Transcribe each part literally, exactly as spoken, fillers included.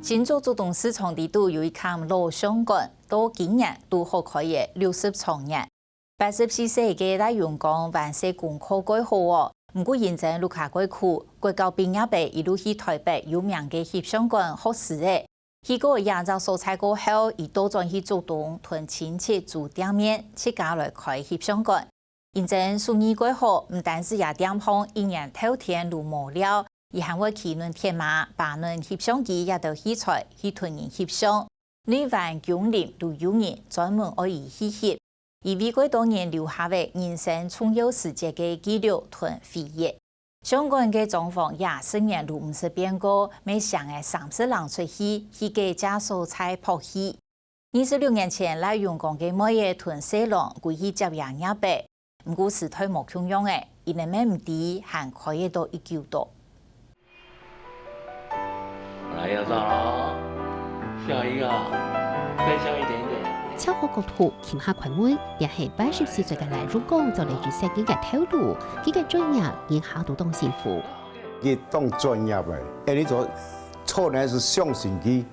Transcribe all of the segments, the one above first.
新竹竹東市場裡肚有一間老相館，到今年都好開業六十週年。八十四歲个賴榮光還細功課蓋好哦，毋過因為屋下蓋苦，國校畢業仔一路去臺北有名个翕相館學師仔。去過這隻所在過後，佢倒轉去竹東同親戚租店面，自家來開翕相館。 因為手藝蓋好，毋單止這店項一年透天如無尞，佢還會騎輪鐵馬，揹輪翕相機這兜器材去同人翕相。內灣芎林就有人專門愛佢去翕，佢為蓋多人留下了人生重要時節个記錄同回憶。相館个裝潢也十年都毋識變過，乜成了三十零出戲，去過這所在拍戲。 二十六年前，賴榮光个妹仔同細郎歸去接爺娘仔，毋過時代無共樣了，佢等乜毋知還開得到幾久到。來，要照哦，笑一個，再笑一點點。超過國圖，輕下款文，也係八十四歲个賴榮光做了一生个頭路，佢个專業，人客都當幸福。佢當專業个，哎，你做，做呢係相信佢。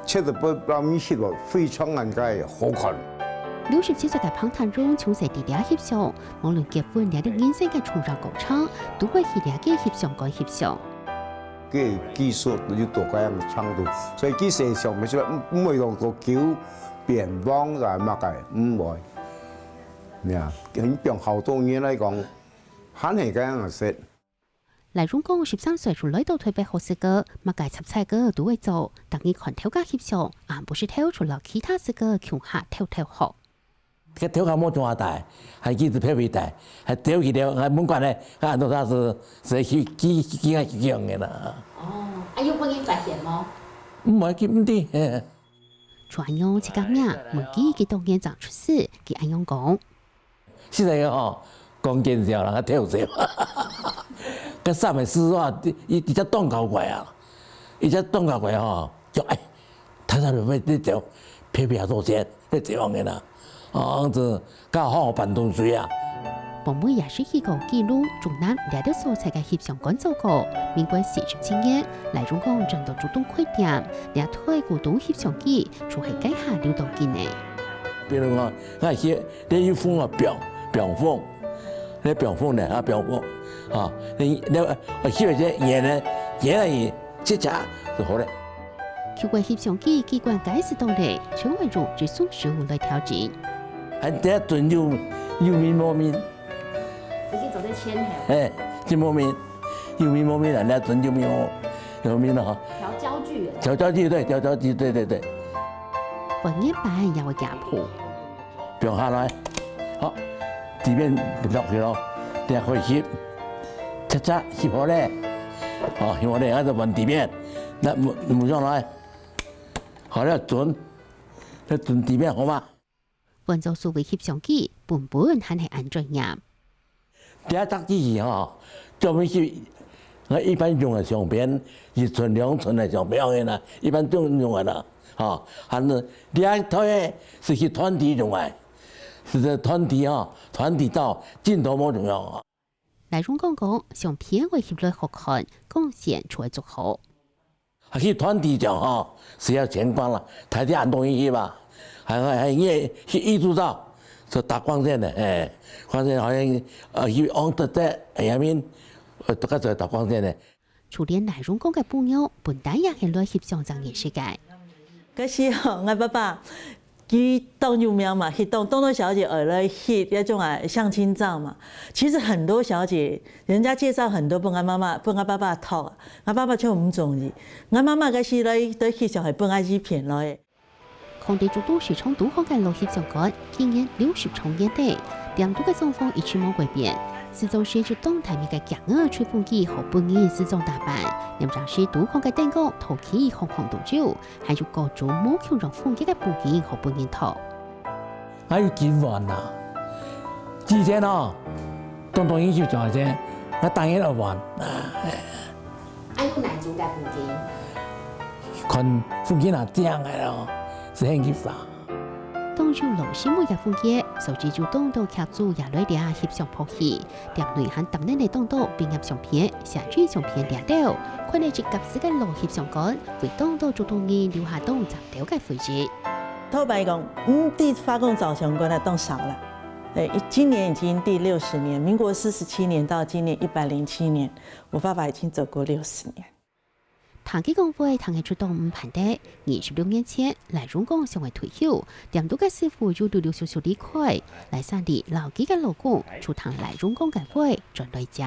確實分人翕落非常恁个好看。六十七歲个彭坦榮從細在這翕相，無論結婚抑係人生个重要過程，都會去這个翕相館翕相。个技術有到該樣程度，所以佢身上毋係毋毋會講到久變黃啊麼个，毋會。你看，佢放好多年來講，還係該樣式。 賴榮光十三歲就來到臺北學師个，麼个雜差个都會做，逐日看頭家翕相，暗晡時頭就摎其他師个共下偷偷學。該頭家無像下大，還記得別位大，還丟佢了，還問管呢，還安到他是誰去去去去去用个啦。哦，啊，有分人發現無？毋係，佢毋知，嘿。就恁樣自家摸，問佢幾多年正出師，佢恁樣講。 實在个吼，講見笑啦，偷笑。該三个師傅啊，一一隻當搞怪啊，一隻當搞怪吼，就哎，他那邊在走，偏偏做仙，在走往个啦，哦，這剛好搬東西啊。旁邊也係一個記錄，竹南這兜所在个翕相館做過，民國四十七年，賴榮光轉到竹東開店，這台古董翕相機就係該下留到今个。比如講，𠊎去 你有風啊，放放風，你放風呢啊，放風，啊，你你啊，翕一隻圓呢，圓而已，直直就好了。透過翕相機機關解釋到了，全會用一雙手來調整。還得準有有面無面，已經走在前頭。哎，真無面，有面無面啊，你要準有面無有面了哈。調焦距了。調焦距，對，調焦距，對對對。半年半也會加鋪。 放下來，好，底片落去咯，這樣可以翕，恰恰翕好咧，好，翕好咧，𠊎就換底片，那摸摸上來，好了，準，再準底片好嗎？換做數位翕相機，本本還係恁專業。 這隻機器吼，專門係𠊎一般用个相片，一寸兩寸个相片个啦，一般都用个啦，吼，還係這台係去團體用个，係團體吼，團體到鏡頭無重要。賴榮光講，相片愛翕來好看，光線就愛做好。 啊，去團體場吼，需要錢光啦，大家恁多人去吧，還還還因為去藝術照，是打光線个，哎，光線好像呃去往這這下面，呃，大家做打光線个。就連賴榮光个餔娘，本來也係來翕相正認識个。該時候，𠊎爸爸 佢當有名嘛，佢當當多小姐愛來翕該種啊相親照嘛。其實很多小姐，人家介紹很多分𠊎媽媽、分𠊎爸爸討啊，𠊎爸爸就毋中意。𠊎媽媽該時來對翕相係分𠊎一片來。囥在竹東市場肚項个老翕相館，今年六十週年了，店肚个裝潢一直無改變，時常係一當大面个鏡仔、吹風機，好分人時裝打扮。店正式肚項个燈光、陶器，行行都有。 還有各種無共樣風格个布景好分人討。𠊎有幾萬啊！之前哦，當當興翕相个時，𠊎當然愛換。啊，有哪種个布景？看風景啊，靚个咯，係興翕相。當有老師無業分業，所以就當多劇組也來這翕相拍戲，店內還擔等了當多畢業相片、社區相片這兜，看了一甲子个老翕相館，為當多竹東人留下當嶄兜个回憶。坦白講，嗯，在花東照相館啊，當少了。對，今年已經第六十年，民國四十七年到今年一百零七年，我爸爸已經走過六十年。 聽佢講話，聽得出當毋盼得。二十六年前，賴榮光想愛退休，店肚个師傅又陸陸續續離開，賴三弟摎佢个老公就聽賴榮光个話，轉來接。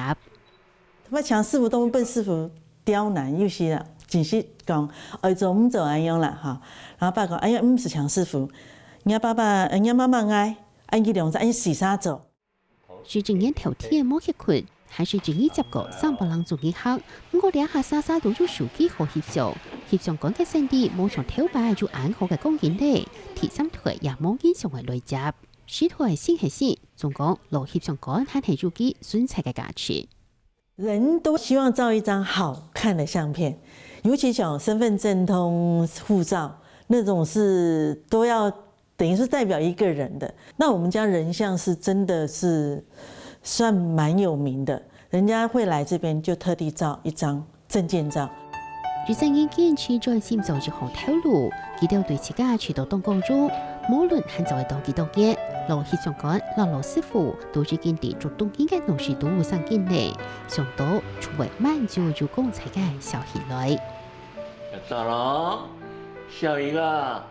𠊎請師傅都分師傅刁難，有時啊，真係講，愛做毋做恁樣啦，哈。然後爸講，哎呀，毋使請師傅，若爸爸，呃，若媽媽愛，恁佢兩隻，恁佢四儕做。 係一年頭天無歇睏，還係一日接過三百零種人客。毋過這下儕儕都有手機好翕相，翕相館个生理無像頭擺就恁好个光景了，第三代也無人想愛來接。時代新係新，總講老翕相館還係有佢存在个價值。人都希望照一張好看的相片，尤其像身份證通護照那種是都要 等於是代表一個人的。那我們家人像是真的是算蠻有名的，人家會來這邊就特地照一張證件照。一生人堅持專心做一項頭路，佢兜對自家試著當光榮，無論還做會當幾多年，老翕相館摎老師傅都已經在竹東人个腦屎肚生根了，想到就會滿足又光彩个笑起來。要到了，小姨啊！